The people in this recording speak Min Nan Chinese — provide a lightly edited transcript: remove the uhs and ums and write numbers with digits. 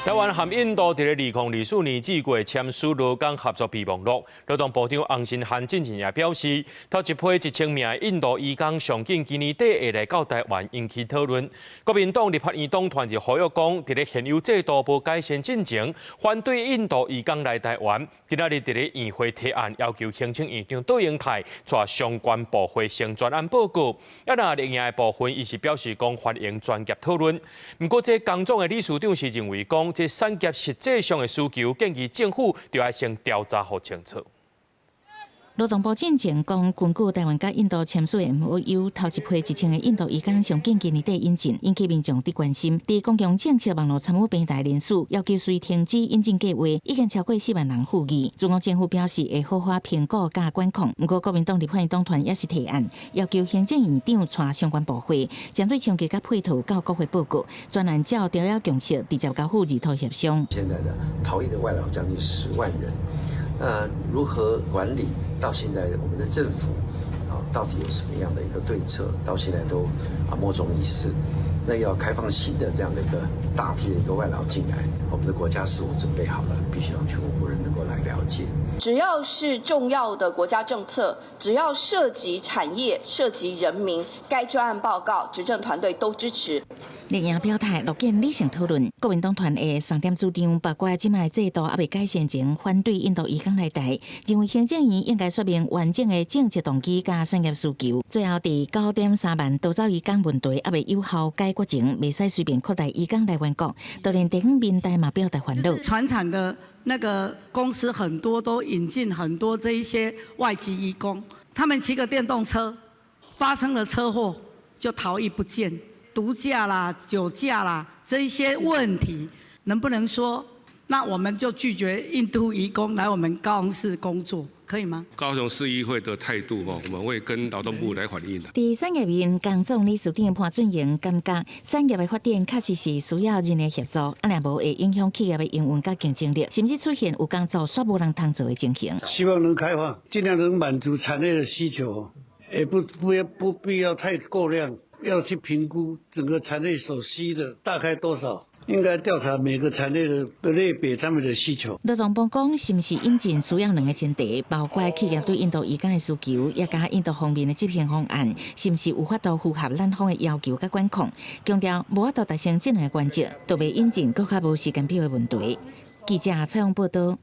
台灣和印度佇咧2024年4月簽署勞工合作備忘錄。勞動部長洪申翰進前也表示，頭一批1000名印度移工上緊今年底會來到台灣引起討論。國民黨立法院黨團就呼籲講，佇咧現有制度無改善進前，反對印度移工來台灣。今仔日佇咧院會提案，要求行政院長卓榮泰帶相關部會成專案報告。啊，若綠營的部分，伊是表示講歡迎專業討論。毋過，這工總的理事長是認為講，這產業實際上的需求，建議政府著愛先調查予清楚。勞動部進前講，根據台灣佮印度簽署的 MOU，頭一批1000個印度移工上緊今年底引進，引起民眾的關心。佇公共政策網路參與平台連署，要求須停止引進計劃，已經超過4萬人附議。中央政府表示會好好評估佮管控，毋過國民黨立法院黨團也是提案，要求行政院長帶相關部會，針對衝擊佮配套到國會報告，專案照條約共識，直接交付二套協商。現在的逃逸的外勞將近10萬人。如何管理？到現在我們的政府啊，到底有什麼樣的一個對策？到現在都啊莫衷一是。那要開放新的這樣的一個大批的一個外勞進來，我們的國家是否準備好了？必須讓全國國人能夠來了解。只要是重要的國家政策，只要涉及產業、涉及人民，該專案報告，執政團隊都支持。綠營表態樂見理性討論，國民黨團的三點主張，包括這擺制度猶未改善前，反對印度移工來台，認為行政院應該說明完整的政策動機佮產業需求。最後，佇9.3萬逃走移工問題猶未有效解決前，袂使隨便擴大移工來源國。就連地方民代嘛表達煩惱。傳產的那個公司很多都引進很多這一些外籍移工，他們騎個電動車，發生了車禍就逃逸不見。毒駕啦、酒駕啦，這一些問題，能不能說，那我們就拒絕印度移工來我們高雄市工作，可以嗎？高雄市議會的態度，我們會跟勞動部來反映的。佇產業面，工總理事長潘俊榮感覺產業的發展確實是需要人的協助，啊若無會影響企業的營運佮競爭力，甚至出現有工做卻無人通做的情形。希望能開放，盡量能滿足產業的需求，也不必要太過量。要去評估整個產業所需的大概多少，應該調查每個產業的類別，他們的需求。勞動部講，是毋是引進需要兩個前提，包括企業對印度移工的需求，也佮印度方面的執行方案，是毋是有法度符合咱方的要求佮管控？強調無法度達成這兩個原則，就袂引進閣較無時間表的問題。記者採訪報道。